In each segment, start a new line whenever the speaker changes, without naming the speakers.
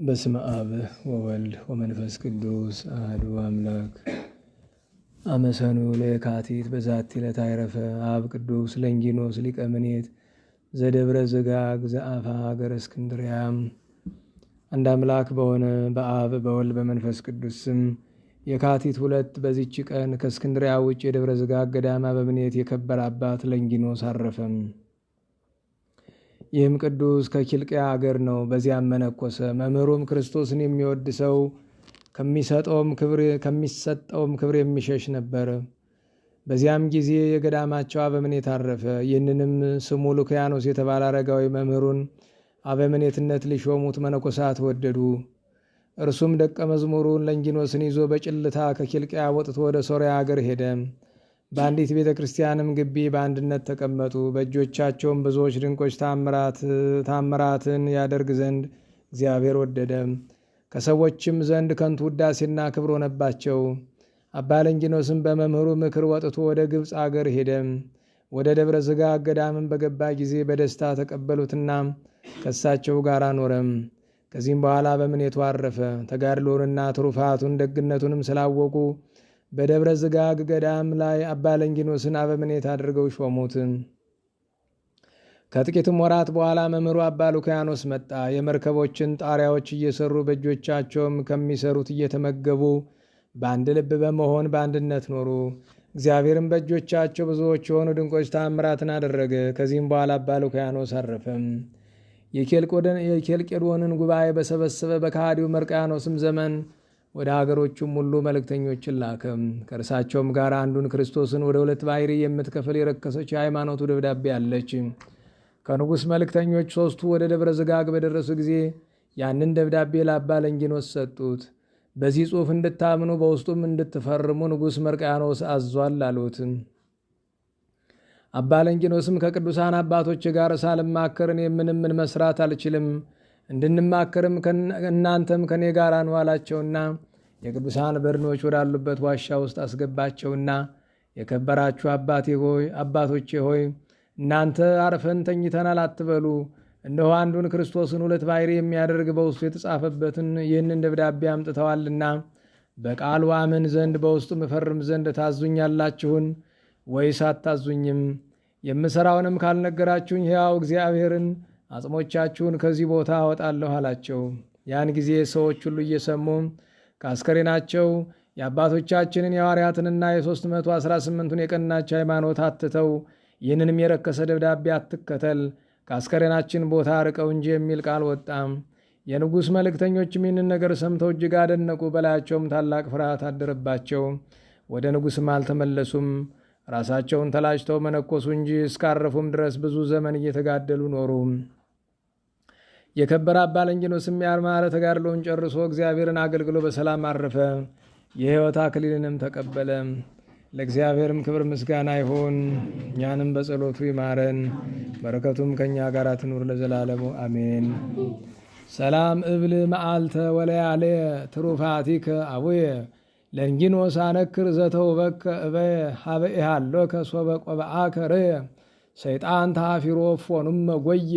በስመ አብ ወወልድ ወመንፈስ ቅዱስ አሐዱ አምላክ። አመሰኑ ለየካቲት በዛቲ ዕለት አዕረፈ አብ ቅዱስ ለንጊኖስ ሊቀ ምኔት ዘደብረ ዝጋግ ዘአፋ ሀገረ እስክንድርያም። አንድ አምላክ በሆነ በአብ በወልድ በመንፈስ ቅዱስ ስም የካቲት 2 በዚች ቀን ከእስክንድርያ ውጭ የደብረ ዝጋግ ገዳም አበምኔት የከበረ አባት ለንጊኖስ አረፈም። ይህም ቅዱስ ከኪልቅያ አገር ነው። በዚያም መነኮሰ። መምህሩም ክርስቶስን የሚወድ ሰው ከሚሰጠውም ክብር የሚሸሽ ነበር። በዚያም ጊዜ የገዳማቸው አበምኔት አረፈ። ይህንንም ስሙ ሉኪያኖስ የተባለ አረጋዊ መምህሩን አበምኔትነት ሊሾሙት መነኮሳት ወደዱ። እርሱም ደቀ መዝሙሩን ለንጊኖስን ይዞ በጭልታ ከኪልቅያ ወጥቶ ወደ ሶርያ አገር ሄደ። በአንዲት ቤተ ክርስቲያንም ግቢ በአንድነት ተቀመጡ። በእጆቻቸውም ብዙዎች ድንቆች ታምራትን ያደርግ ዘንድ እግዚአብሔር ወደደ። ከሰዎችም ዘንድ ከንቱ ውዳሴና ክብር ሆነባቸው። አባ ለንጊኖስም በመምህሩ ምክር ወጥቶ ወደ ግብፅ አገር ሄደ። ወደ ደብረ ዝጋግ ገዳምን በገባ ጊዜ በደስታ ተቀበሉትና ከሳቸው ጋር አኖረም። ከዚህም በኋላ በምኔቱ አረፈ። ተጋድሎንና ትሩፋቱን ደግነቱንም ስላወቁ በደብረ ዝጋግ ገዳም ላይ አባ ለንጊኖስን አበምኔት አድርገው ሾሙት። ከጥቂትም ወራት በኋላ መምህሩ አባ ሉኪያኖስ መጣ። የመርከቦችን ጣሪያዎች እየሰሩ በእጆቻቸውም ከሚሰሩት እየተመገቡ በአንድ ልብ በመሆን በአንድነት ኖሩ። እግዚአብሔርም በእጆቻቸው ብዙዎች የሆኑ ድንቆች ተአምራትን አደረገ። ከዚህም በኋላ አባ ሉኪያኖስ አረፈም። የኬልቄዶንን ጉባኤ በሰበሰበ በከሃዲው መርቅያኖስም ዘመን ወደ ሀገሮቹም ሁሉ መልእክተኞችን ላከም። ከእርሳቸውም ጋር አንዱን ክርስቶስን ወደ ሁለት ባሕርይ የምትከፍል የረከሰች የሃይማኖቱ ደብዳቤ አለች። ከንጉሥ መልእክተኞች 3ቱ ወደ ደብረ ዝጋግ በደረሱ ጊዜ ያንን ደብዳቤ ለአባ ለንጊኖስ ሰጡት። በዚህ ጽሑፍ እንድታምኑ በውስጡም እንድትፈርሙ ንጉሥ መርቅያኖስ አዟል አሉት። አባ ለንጊኖስም ከቅዱሳን አባቶች ጋር ሳልማከር እኔ ምንም ምን መስራት አልችልም፣ እንድንማከርም እናንተም ከኔ ጋር ኑ አላቸውና የቅዱሳን በድኖች ወዳሉበት ዋሻ ውስጥ አስገባቸውና የከበራችሁ አባቶቼ ሆይ እናንተ አርፈን ተኝተናል አትበሉ። እነሆ አንዱን ክርስቶስን ሁለት ባሕርይ የሚያደርግ በውስጡ የተጻፈበትን ይህንን ደብዳቤ አምጥተዋልና በቃሉ አምን ዘንድ በውስጡ እፈርም ዘንድ ታዙኛላችሁን ወይስ አታዙኝም? የምሰራውንም ካልነገራችሁኝ ሕያው እግዚአብሔርን አጽሞቻችሁን ከዚህ ቦታ አወጣለሁ አላቸው። ያን ጊዜ ሰዎች ሁሉ እየሰሙ ከአስከሬናቸው የአባቶቻችንን የሐዋርያትንና የ318ቱን የቀናች ሃይማኖት አትተው ይህንንም የረከሰ ደብዳቤ አትከተል፣ ከአስከሬናችን ቦታ አርቀው እንጂ የሚል ቃል ወጣም። የንጉሥ መልእክተኞችም ይህንን ነገር ሰምተው እጅግ አደነቁ። በላያቸውም ታላቅ ፍርሃት አደረባቸው። ወደ ንጉሥም አልተመለሱም። ራሳቸውን ተላጭተው መነኮሱ እንጂ እስካረፉም ድረስ ብዙ ዘመን እየተጋደሉ ኖሩ። የከበረ አባ ለንጊኖስም ያማረ ተጋድሎውን ጨርሶ እግዚአብሔርን አገልግሎ በሰላም አረፈ። የሕይወት አክሊልንም ተቀበለ። ለእግዚአብሔርም ክብር ምስጋና ይሁን። እኛንም በጸሎቱ ይማረን፣ በረከቱም ከኛ ጋር ትኑር ለዘላለሙ አሜን። ሰላም እብል መዓልተ ወለያለ ትሩፋቲከ አቡየ ለንጊኖስ አነክር ዘተውበከ እበየ ሀበ ኢሃሎከ ሶበ ቆብአከ ርየ ሰይጣን ተሃፊሮ ፎኑም ጎየ።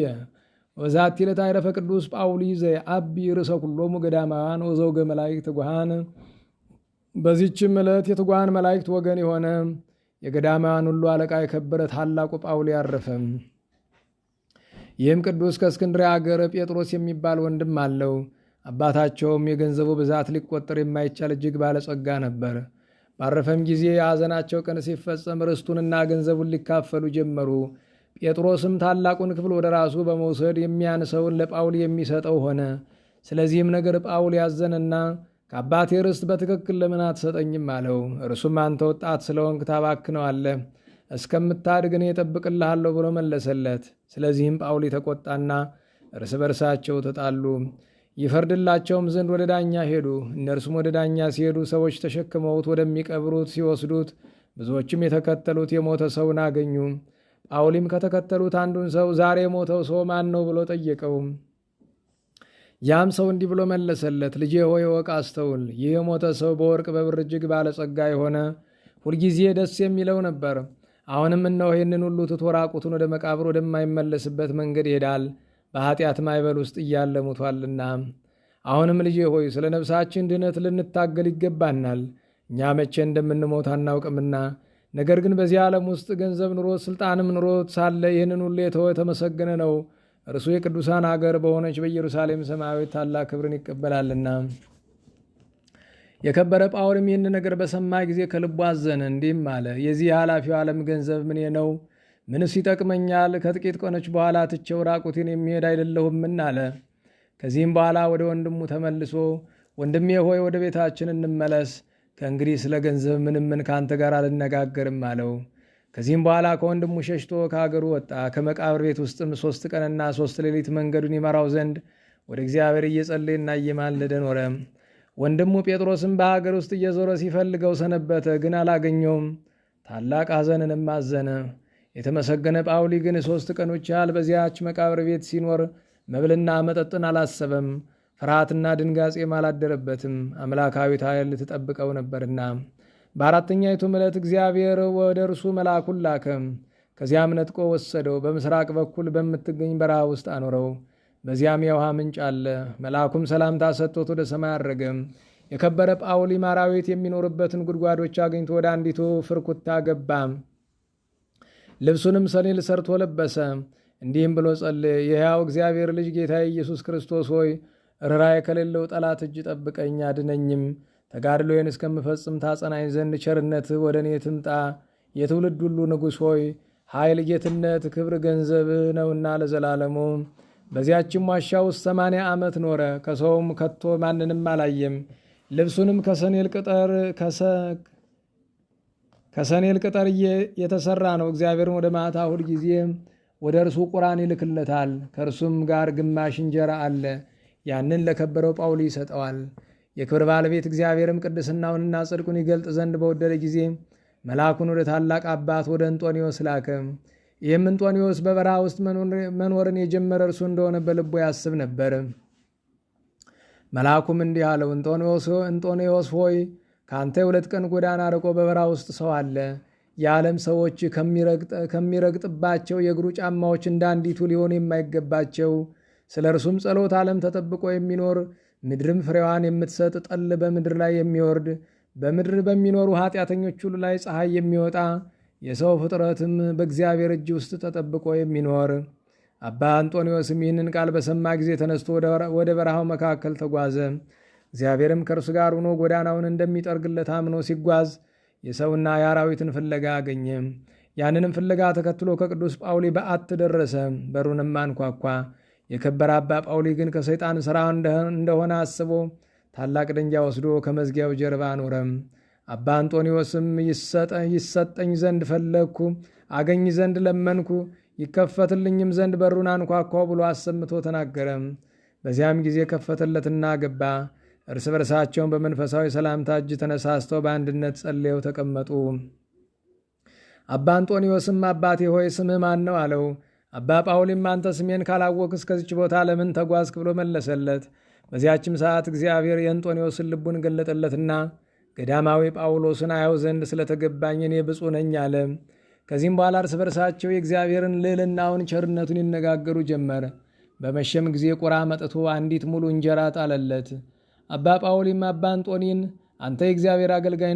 ወዛቲ ዕለት አዕረፈ ቅዱስ ጳውሊ ዘየዐቢ ርእሰ ኩሎሙ ገዳማውያን ወዘውገ መላእክት ትጉሃን። በዚህችም ዕለት የትጉሃን መላእክት ወገን የሆነ የገዳማውያን ሁሉ አለቃ የከበረ ታላቁ ጳውሊ አረፈ። ይህም ቅዱስ ከእስክንድርያ አገር ጴጥሮስ የሚባል ወንድም አለው። አባታቸውም የገንዘቡ ብዛት ሊቆጠር የማይቻል እጅግ ባለጸጋ ነበር። ባረፈም ጊዜ የሐዘናቸው ቀን ሲፈጸም ርስቱንና ገንዘቡን ሊካፈሉ ጀመሩ። ጴጥሮስም ታላቁን ክፍል ወደ ራሱ በመውሰድ የሚያንሰውን ለጳውሊ የሚሰጠው ሆነ። ስለዚህም ነገር ጳውሊ ያዘነና ከአባቴ ርስት በትክክል ለምን አትሰጠኝም አለው። እርሱም አንተ ወጣት ስለሆንክ ታባክነዋለህ፣ እስከምታድግ እኔ እጠብቅልሃለሁ ብሎ መለሰለት። ስለዚህም ጳውሊ ተቆጣና እርስ በርሳቸው ተጣሉ። ይፈርድላቸውም ዘንድ ወደ ዳኛ ሄዱ። እነርሱም ወደ ዳኛ ሲሄዱ ሰዎች ተሸክመውት ወደሚቀብሩት ሲወስዱት ብዙዎችም የተከተሉት የሞተ ሰውን አገኙ። ጳውሊም ከተከተሉት አንዱን ሰው ዛሬ የሞተው ሰው ማን ነው ብሎ ጠየቀው። ያም ሰው እንዲህ ብሎ መለሰለት፣ ልጄ ሆይ እወቅ፣ አስተውል። ይህ የሞተ ሰው በወርቅ በብር እጅግ ባለጸጋ የሆነ ሁልጊዜ ደስ የሚለው ነበር። አሁንም እነሆ ይህንን ሁሉ ትቶ ራቁቱን ወደ መቃብር ወደማይመለስበት መንገድ ይሄዳል፣ በኃጢአት ማዕበል ውስጥ እያለ ሞቷልና። አሁንም ልጄ ሆይ፣ ስለ ነፍሳችን ድነት ልንታገል ይገባናል። እኛ መቼ እንደምንሞት አናውቅምና። ነገር ግን በዚህ ዓለም ውስጥ ገንዘብ ኑሮት ስልጣንም ኑሮት ሳለ ይህንን ሁሉ የተወ የተመሰገነ ነው። እርሱ የቅዱሳን አገር በሆነች በኢየሩሳሌም ሰማያዊት ታላቅ ክብርን ይቀበላልና። የከበረ ጳውልም ይህን ነገር በሰማ ጊዜ ከልቡ አዘነ፣ እንዲህም አለ፦ የዚህ የኃላፊው ዓለም ገንዘብ ምኔ ነው? ምንስ ይጠቅመኛል? ከጥቂት ቀኖች በኋላ ትቼው ራቁቴን የሚሄድ አይደለሁምን? አለ። ከዚህም በኋላ ወደ ወንድሙ ተመልሶ፣ ወንድሜ ሆይ፣ ወደ ቤታችን እንመለስ፣ ከእንግዲህ ስለ ገንዘብ ምንም ምን ከአንተ ጋር አልነጋገርም አለው። ከዚህም በኋላ ከወንድሙ ሸሽቶ ከአገሩ ወጣ። ከመቃብር ቤት ውስጥም 3 ቀንና 3 ሌሊት መንገዱን ይመራው ዘንድ ወደ እግዚአብሔር እየጸለየና እየማለደ ኖረ። ወንድሙ ጴጥሮስም በሀገር ውስጥ እየዞረ ሲፈልገው ሰነበተ፣ ግን አላገኘውም። ታላቅ ሐዘንንም አዘነ። የተመሰገነ ጳውሊ ግን 3 ቀኖች ያህል በዚያች መቃብር ቤት ሲኖር መብልና መጠጥን አላሰበም። ፍርሃትና ድንጋጼም አላደረበትም፣ አምላካዊት ኃይል ትጠብቀው ነበርና። በአራተኛይቱም ዕለት እግዚአብሔር ወደ እርሱ መልአኩን ላከ። ከዚያም ነጥቆ ወሰደው፣ በምስራቅ በኩል በምትገኝ በረሃ ውስጥ አኖረው። በዚያም የውሃ ምንጭ አለ። መልአኩም ሰላምታ ሰጥቶት ወደ ሰማይ አረገ። የከበረ ጳውሊም አራዊት የሚኖርበትን ጉድጓዶች አግኝቶ ወደ አንዲቱ ፍርኩታ ገባ። ልብሱንም ሰኔል ሰርቶ ለበሰ። እንዲህም ብሎ ጸለየ። የሕያው እግዚአብሔር ልጅ ጌታ ኢየሱስ ክርስቶስ ሆይ፣ ርኅራኄ ከሌለው ጠላት እጅ ጠብቀኝ፣ አድነኝም። ተጋድሎዬን እስከምፈጽም ታጸናኝ ዘንድ ቸርነትህ ወደ እኔ ትምጣ። የትውልድ ሁሉ ንጉሥ ሆይ፣ ኃይል፣ ጌትነት፣ ክብር ገንዘብህ ነውና ለዘላለሙ። በዚያችም ዋሻ ውስጥ 80 ዓመት ኖረ። ከሰውም ከቶ ማንንም አላየም። ልብሱንም ከሰኔል ቅጠር የተሰራ ነው። እግዚአብሔርም ወደ ማታ ሁል ጊዜ ወደ እርሱ ቁራን ይልክለታል። ከእርሱም ጋር ግማሽ እንጀራ አለ። ያንን ለከበረው ጳውሊ ይሰጠዋል። የክብር ባለቤት እግዚአብሔርም ቅድስናውንና ጽድቁን ይገልጥ ዘንድ በወደደ ጊዜ መልአኩን ወደ ታላቅ አባት ወደ እንጦንዮስ ላከ። ይህም እንጦንዮስ በበረሃ ውስጥ መኖርን የጀመረ እርሱ እንደሆነ በልቡ ያስብ ነበር። መልአኩም እንዲህ አለው፣ እንጦንዮስ ሆይ፣ ከአንተ የ2 ቀን ጎዳና ርቆ በበረሃ ውስጥ ሰው አለ። የዓለም ሰዎች ከሚረግጥባቸው የእግሩ ጫማዎች እንደ አንዲቱ ሊሆኑ የማይገባቸው፣ ስለ እርሱም ጸሎት ዓለም ተጠብቆ የሚኖር፣ ምድርም ፍሬዋን የምትሰጥ፣ ጠል በምድር ላይ የሚወርድ፣ በምድር በሚኖሩ ኃጢአተኞች ሁሉ ላይ ፀሐይ የሚወጣ፣ የሰው ፍጥረትም በእግዚአብሔር እጅ ውስጥ ተጠብቆ የሚኖር። አባ አንጦኒዎስም ይህንን ቃል በሰማ ጊዜ ተነስቶ ወደ በረሃው መካከል ተጓዘ። እግዚአብሔርም ከእርሱ ጋር ሆኖ ጎዳናውን እንደሚጠርግለት አምኖ ሲጓዝ የሰውና የአራዊትን ፍለጋ አገኘ። ያንንም ፍለጋ ተከትሎ ከቅዱስ ጳውሊ በዓት ደረሰ። በሩንም አንኳኳ። የከበረ አባ ጳውሊ ግን ከሰይጣን ሥራ እንደሆነ አስቦ ታላቅ ደንጊያ ወስዶ ከመዝጊያው ጀርባ አኖረም። አባ አንጦኒዎስም ይሰጠኝ ዘንድ ፈለግኩ፣ አገኝ ዘንድ ለመንኩ፣ ይከፈትልኝም ዘንድ በሩን አንኳኳው ብሎ አሰምቶ ተናገረ። በዚያም ጊዜ ከፈተለትና ገባ። እርስ በርሳቸውን በመንፈሳዊ ሰላምታ እጅ ተነሳስተው በአንድነት ጸልየው ተቀመጡ። አባ አንጦኒዎስም አባቴ ሆይ፣ ስምህ ማን ነው? አለው። አባ ጳውሊም አንተ ስሜን ካላወቅህ እስከዚች ቦታ ለምን ተጓዝክ? ብሎ መለሰለት። በዚያችም ሰዓት እግዚአብሔር የእንጦኒዎስን ልቡን ገለጠለትና ገዳማዊ ጳውሎስን አየው ዘንድ ስለተገባኝ እኔ ብፁዕ ነኝ አለ። ከዚህም በኋላ እርስ በርሳቸው የእግዚአብሔርን ልዕልናውን ቸርነቱን ይነጋገሩ ጀመር። በመሸም ጊዜ ቁራ መጥቶ አንዲት ሙሉ እንጀራ ጣለለት። አባ ጳውሊም አባ አንጦኒን፣ አንተ የእግዚአብሔር አገልጋይ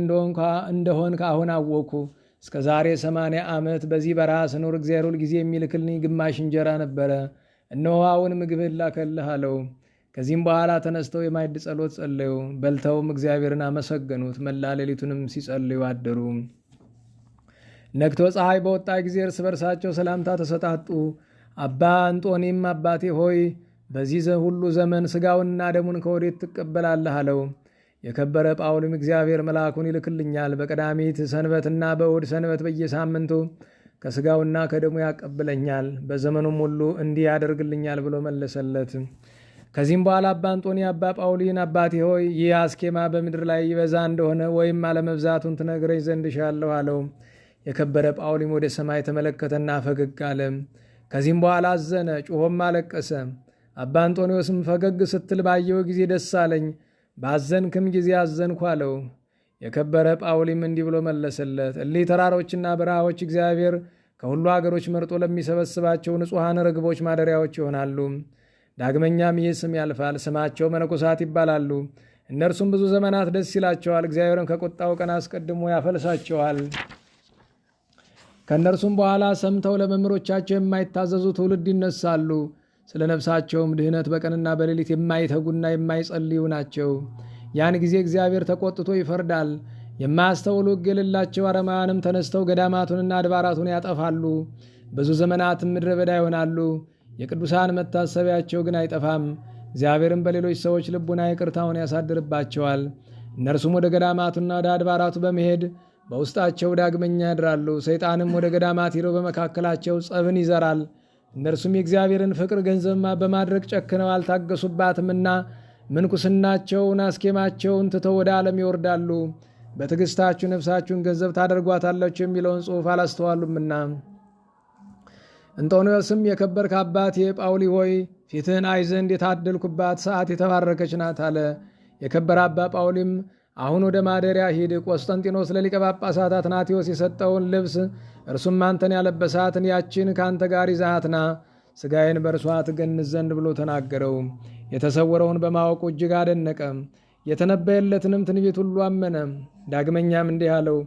እንደሆንክ አሁን አወቅኩ። እስከ ዛሬ 80 ዓመት በዚህ በረሃ ስኖር እግዚአብሔር ሁል ጊዜ የሚልክልኝ ግማሽ እንጀራ ነበረ። እነሆ አሁን ምግብህን ላከልህ አለው። ከዚህም በኋላ ተነስተው የማዕድ ጸሎት ጸለዩ። በልተውም እግዚአብሔርን አመሰገኑት። መላ ሌሊቱንም ሲጸልዩ አደሩ። ነግቶ ፀሐይ በወጣ ጊዜ እርስ በርሳቸው ሰላምታ ተሰጣጡ። አባ አንጦኒም አባቴ ሆይ፣ በዚህ ሁሉ ዘመን ሥጋውንና ደሙን ከወዴት ትቀበላለህ? አለው። የከበረ ጳውልም እግዚአብሔር መልአኩን ይልክልኛል፣ በቀዳሚት ሰንበትና በእሁድ ሰንበት በየሳምንቱ ከሥጋውና ከደሙ ያቀብለኛል፣ በዘመኑም ሁሉ እንዲህ ያደርግልኛል ብሎ መለሰለት። ከዚህም በኋላ አባ አንጦኒ አባ ጳውሊን፣ አባቴ ሆይ፣ ይህ አስኬማ በምድር ላይ ይበዛ እንደሆነ ወይም አለመብዛቱን ትነግረኝ ዘንድ እሻለሁ አለው። የከበረ ጳውሊም ወደ ሰማይ ተመለከተና ፈገግ አለ። ከዚህም በኋላ አዘነ፣ ጮሆም አለቀሰ። አባ አንጦኒዎስም ፈገግ ስትል ባየው ጊዜ ደስ አለኝ፣ ባዘንክም ጊዜ አዘንኩ አለው። የከበረ ጳውሊም እንዲህ ብሎ መለሰለት። እሊህ ተራሮችና በረሃዎች እግዚአብሔር ከሁሉ አገሮች መርጦ ለሚሰበስባቸው ንጹሐን ርግቦች ማደሪያዎች ይሆናሉ። ዳግመኛም ይህ ስም ያልፋል። ስማቸው መነኮሳት ይባላሉ። እነርሱም ብዙ ዘመናት ደስ ይላቸዋል። እግዚአብሔርም ከቁጣው ቀን አስቀድሞ ያፈልሳቸዋል። ከእነርሱም በኋላ ሰምተው ለመምህሮቻቸው የማይታዘዙ ትውልድ ይነሳሉ። ስለ ነፍሳቸውም ድህነት በቀንና በሌሊት የማይተጉና የማይጸልዩ ናቸው። ያን ጊዜ እግዚአብሔር ተቆጥቶ ይፈርዳል። የማያስተውሉ ሕግ የሌላቸው አረማውያንም ተነስተው ገዳማቱንና አድባራቱን ያጠፋሉ። ብዙ ዘመናትም ምድረ በዳ ይሆናሉ። የቅዱሳን መታሰቢያቸው ግን አይጠፋም። እግዚአብሔርም በሌሎች ሰዎች ልቡና ይቅርታውን ያሳድርባቸዋል። እነርሱም ወደ ገዳማቱና ወደ አድባራቱ በመሄድ በውስጣቸው ዳግመኛ ያድራሉ። ሰይጣንም ወደ ገዳማት ሄዶ በመካከላቸው ጸብን ይዘራል። እነርሱም የእግዚአብሔርን ፍቅር ገንዘብ በማድረግ ጨክነው አልታገሱባትምና ምንኩስናቸውን አስኬማቸውን ትተው ወደ ዓለም ይወርዳሉ። በትዕግስታችሁ ነፍሳችሁን ገንዘብ ታደርጓታላችሁ የሚለውን ጽሑፍ አላስተዋሉምና። እንጦንዮስም የከበርክ አባቴ ጳውሊ ሆይ ፊትህን አይ ዘንድ የታደልኩባት ሰዓት የተባረከች ናት አለ። የከበረ አባ ጳውሊም አሁን ወደ ማደሪያ ሂድ፣ ቆስጠንጢኖስ ለሊቀ ጳጳሳት አትናቴዎስ የሰጠውን ልብስ እርሱም አንተን ያለበሳትን ያችን ከአንተ ጋር ይዛሃት ና፣ ሥጋዬን በእርሷ ትገንዝ ዘንድ ብሎ ተናገረው። የተሰወረውን በማወቁ እጅግ አደነቀ። የተነበየለትንም ትንቢት ሁሉ አመነ። ዳግመኛም እንዲህ አለው፣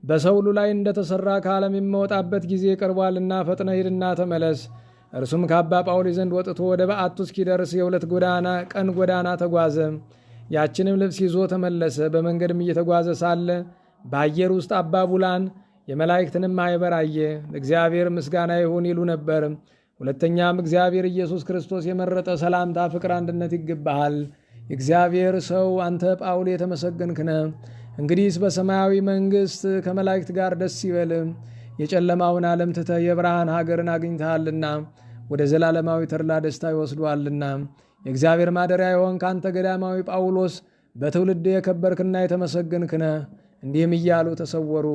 በሰው ሁሉ ላይ እንደተሰራ ከዓለም የምወጣበት ጊዜ ቀርቧልና ፈጥነህ ሂድና ተመለስ። እርሱም ከአባ ጳውሊ ዘንድ ወጥቶ ወደ በዓቱ እስኪደርስ የ2 ቀን ጎዳና ተጓዘ። ያችንም ልብስ ይዞ ተመለሰ። በመንገድም እየተጓዘ ሳለ በአየር ውስጥ አባ ቡላን የመላእክትንም ማኅበር አየ። እግዚአብሔር ምስጋና ይሁን ይሉ ነበር። ሁለተኛም እግዚአብሔር ኢየሱስ ክርስቶስ የመረጠ ሰላምታ፣ ፍቅር፣ አንድነት ይገባሃል። የእግዚአብሔር ሰው አንተ ጳውሊ የተመሰገንክ ነህ። እንግዲህስ በሰማያዊ መንግሥት ከመላእክት ጋር ደስ ይበል። የጨለማውን ዓለም ትተህ የብርሃን ሀገርን አግኝተሃልና ወደ ዘላለማዊ ተድላ ደስታ ይወስዱሃልና። የእግዚአብሔር ማደሪያ የሆንክ አንተ ገዳማዊ ጳውሎስ በትውልድ የከበርክና የተመሰገንክ ነህ። እንዲህም እያሉ ተሰወሩ።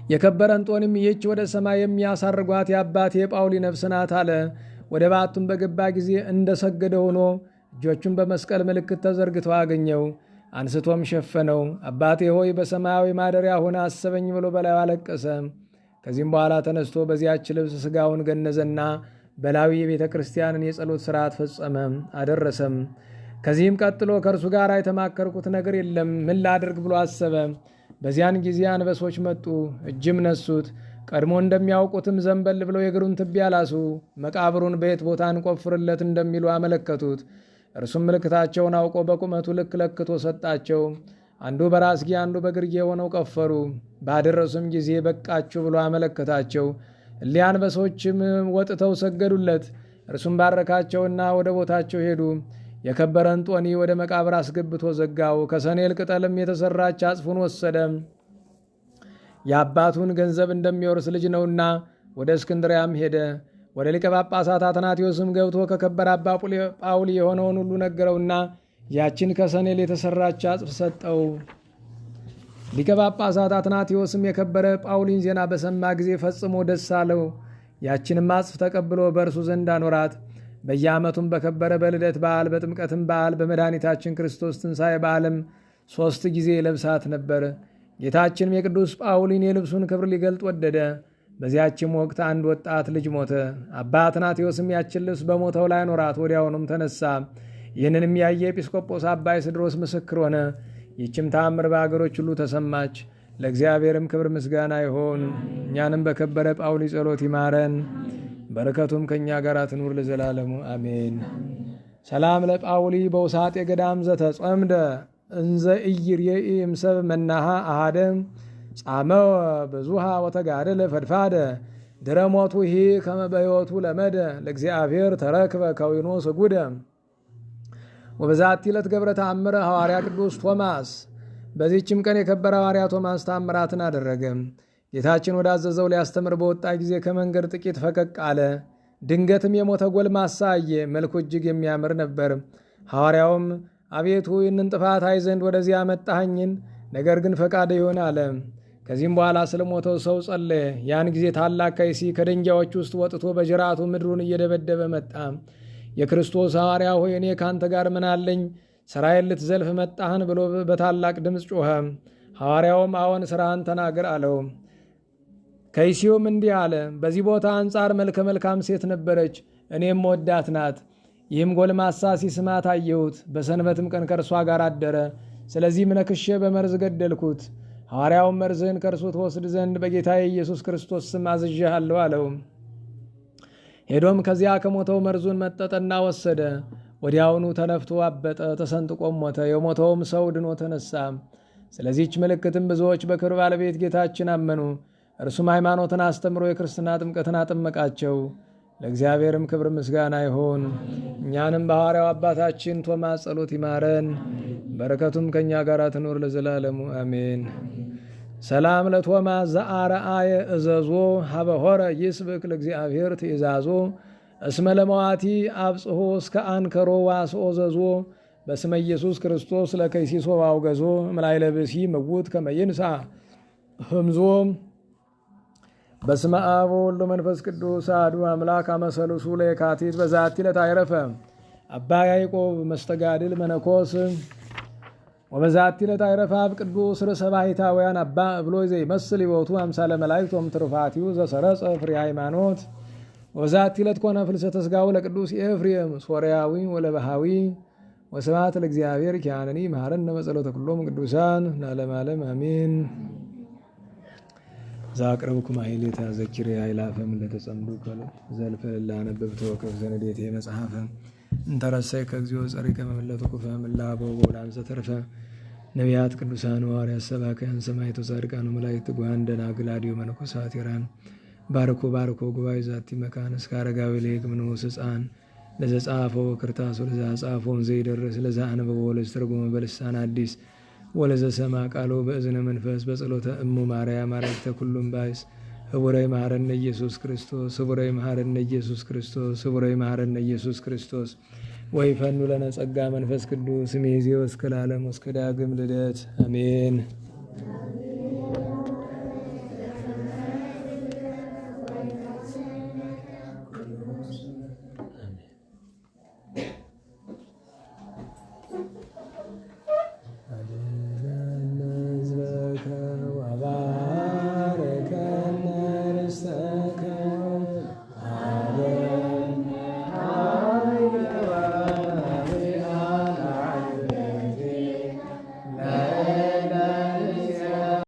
የከበረ እንጦንም ይህች ወደ ሰማይ የሚያሳርጓት የአባቴ የጳውሊ ነፍስ ናት አለ። ወደ በዓቱም በገባ ጊዜ እንደሰገደ ሆኖ እጆቹን በመስቀል ምልክት ተዘርግተው አገኘው። አንስቶም ሸፈነው። አባቴ ሆይ በሰማያዊ ማደሪያ ሆነ አሰበኝ ብሎ በላዩ አለቀሰ። ከዚህም በኋላ ተነስቶ በዚያች ልብስ ሥጋውን ገነዘና በላዊ የቤተ ክርስቲያንን የጸሎት ሥርዓት ፈጸመ አደረሰም። ከዚህም ቀጥሎ ከእርሱ ጋር የተማከርኩት ነገር የለም፣ ምን ላድርግ ብሎ አሰበ። በዚያን ጊዜ አንበሶች መጡ፣ እጅም ነሱት። ቀድሞ እንደሚያውቁትም ዘንበል ብለው የእግሩን ትቢያ ላሱ። መቃብሩን በየት ቦታ እንቆፍርለት እንደሚሉ አመለከቱት። እርሱም ምልክታቸውን አውቆ በቁመቱ ልክ ለክቶ ሰጣቸው። አንዱ በራስጌ አንዱ በግርጌ ሆነው ቀፈሩ። ባደረሱም ጊዜ በቃችሁ ብሎ አመለከታቸው። እሊያ አንበሶችም ወጥተው ሰገዱለት። እርሱም ባረካቸውና ወደ ቦታቸው ሄዱ። የከበረ እንጦኒ ወደ መቃብር አስገብቶ ዘጋው። ከሰኔል ቅጠልም የተሰራች አጽፉን ወሰደ። የአባቱን ገንዘብ እንደሚወርስ ልጅ ነውና ወደ እስክንድሪያም ሄደ። ወደ ሊቀ ጳጳሳት አትናቴዎስም ገብቶ ከከበረ አባ ጳውሊ የሆነውን ሁሉ ነገረውና ያችን ከሰኔል የተሰራች አጽፍ ሰጠው። ሊቀ ጳጳሳት አትናቴዎስም የከበረ ጳውሊን ዜና በሰማ ጊዜ ፈጽሞ ደስ አለው። ያችንም አጽፍ ተቀብሎ በእርሱ ዘንድ አኖራት። በየዓመቱም በከበረ በልደት በዓል፣ በጥምቀትም በዓል፣ በመድኃኒታችን ክርስቶስ ትንሣኤ በዓልም 3 ጊዜ ለብሳት ነበር። ጌታችንም የቅዱስ ጳውሊን የልብሱን ክብር ሊገልጥ ወደደ። በዚያችም ወቅት አንድ ወጣት ልጅ ሞተ። አባ አትናቴዎስም ያችን ልብስ በሞተው ላይ አኖራት። ወዲያውኑም ተነሳ። ይህንንም ያየ ኤጲስቆጶስ አባ ይስድሮስ ምስክር ሆነ። ይህችም ተአምር በአገሮች ሁሉ ተሰማች። ለእግዚአብሔርም ክብር ምስጋና ይሁን። እኛንም በከበረ ጳውሊ ጸሎት ይማረን፣ በረከቱም ከእኛ ጋር ትኑር ለዘላለሙ አሜን። ሰላም ለጳውሊ በውሳጤ ገዳም ዘተጸምደ እንዘ ኢይሬኢ እምሰብ መናሃ አሃደ ጻመወ ብዙሃ ወተጋደለ ፈድፋደ ድረሞቱ ሂ ከመ በሕይወቱ ለመደ ለእግዚአብሔር ተረክበ ከዊኖ ስጉደ። ወበዛቲ ዕለት ገብረ ተአምረ ሐዋርያ ቅዱስ ቶማስ። በዚህችም ቀን የከበረ ሐዋርያ ቶማስ ተአምራትን አደረገ። ጌታችን ወዳዘዘው ሊያስተምር በወጣ ጊዜ ከመንገድ ጥቂት ፈቀቅ አለ። ድንገትም የሞተ ጎልማሳ አየ። መልኩ እጅግ የሚያምር ነበር። ሐዋርያውም አቤቱ ይህንን ጥፋት አይ ዘንድ ወደዚህ አመጣኸኝን፣ ነገር ግን ፈቃድ ይሁን አለ። ከዚህም በኋላ ስለሞተው ሰው ጸለየ። ያን ጊዜ ታላቅ ከይሲ ከደንጊያዎች ውስጥ ወጥቶ በጅራቱ ምድሩን እየደበደበ መጣ። የክርስቶስ ሐዋርያ ሆይ እኔ ካንተ ጋር ምን አለኝ? ሥራዬን ልትዘልፍ መጣህን? ብሎ በታላቅ ድምፅ ጮኸ። ሐዋርያውም አዎን ሥራህን ተናገር አለው። ከይሲውም እንዲህ አለ፣ በዚህ ቦታ አንጻር መልከ መልካም ሴት ነበረች፣ እኔም ወዳት ናት። ይህም ጎልማሳ ሲስማት አየሁት። በሰንበትም ቀን ከእርሷ ጋር አደረ። ስለዚህም ነክሼ በመርዝ ገደልኩት። ሐዋርያውም መርዝህን ከእርሱ ትወስድ ዘንድ በጌታዬ ኢየሱስ ክርስቶስ ስም አዝዤሃለሁ አለው። ሄዶም ከዚያ ከሞተው መርዙን መጠጠና ወሰደ። ወዲያውኑ ተነፍቶ አበጠ፣ ተሰንጥቆም ሞተ። የሞተውም ሰው ድኖ ተነሳ። ስለዚህች ምልክትም ብዙዎች በክብር ባለቤት ጌታችን አመኑ። እርሱም ሃይማኖትን አስተምሮ የክርስትና ጥምቀትን አጠመቃቸው። ለእግዚአብሔርም ክብር ምስጋና ይሁን። እኛንም በሐዋርያው አባታችን ቶማስ ጸሎት ይማረን፣ በረከቱም ከእኛ ጋር ትኑር ለዘላለሙ አሜን። ሰላም ለቶማስ ዘአርአየ እዘዞ ሀበሆረ ይስብክ ለእግዚአብሔር ትእዛዞ እስመ ለመዋቲ አብጽሖ እስከ አንከሮ ዋስኦ ዘዞ በስመ ኢየሱስ ክርስቶስ ለከይሲሶ ዋውገዞ እምላዕለ ብእሲ ምውት ከመ ይንሣ ህምዞ። በስመ አብ ወወልድ ወመንፈስ ቅዱስ አሐዱ አምላክ። አመሰልሱ ለየካቲት በዛቲ ዕለት አዕረፈ አባ ያዕቆብ መስተጋድል መነኮስ። ወበዛቲ ዕለት አዕረፈ አብ ቅዱስ ርእሰ ባሕታውያን አባ እብሎ ዘይመስል ሕይወቱ አምሳለ መላእክት ወእምትሩፋቲሁ ዘሰረጸ ፍሬ ሃይማኖት። ወበዛቲ ዕለት ኮነ ፍልሰተ ሥጋሁ ለቅዱስ ኤፍሬም ሶርያዊ ወለባሃዊ። ወስብሐት ለእግዚአብሔር ኪያነኒ መሐረነ በጸሎተ ኩሎሙ ቅዱሳን ለዓለመ ዓለም አሜን። ዛቅረብኩ ማሕሌተ ዘኪሬ አእላፈ እምለተጸምዱ ዘልፈ ለአነበብ ተወከፍ ዘንዴቴ መጽሐፈ እንተረሰይ ከእግዚኦ ጸሪቀ መመለቱ ኩፈ ምላቦ ወላን ዘተርፈ ነቢያት፣ ቅዱሳን፣ ሐዋርያት፣ ሰባክያን፣ ሰማዕታት፣ ጻድቃን፣ መላእክት፣ ትጉሃን ደናግል፣ አድዮ መነኮሳት ኢራን ባርኮ ባርኮ ጉባኤ ዛቲ መካን እስከ አረጋዊ ልሂቅ ምንዑስ ሕፃን ለዘጻፎ ክርታስ ወለዘ ጻፎን ዘይደርስ ለዘ አንበቦ ወለዘተርጎመ በልሳን አዲስ ወለዘሰማ ቃሎ በእዝነ መንፈስ በጸሎተ እሙ ማርያም አራቂተ ኩሉም ባይስ ህቡረ ይምሐረነ ኢየሱስ ክርስቶስ፣ ህቡረ ይምሐረነ ኢየሱስ ክርስቶስ፣ ህቡረ ይምሐረነ ኢየሱስ ክርስቶስ። ወይፈኑ ለነ ጸጋ መንፈስ ቅዱስ እምይእዜ ወእስከ ለዓለም ወእስከ ዳግም ልደት አሜን።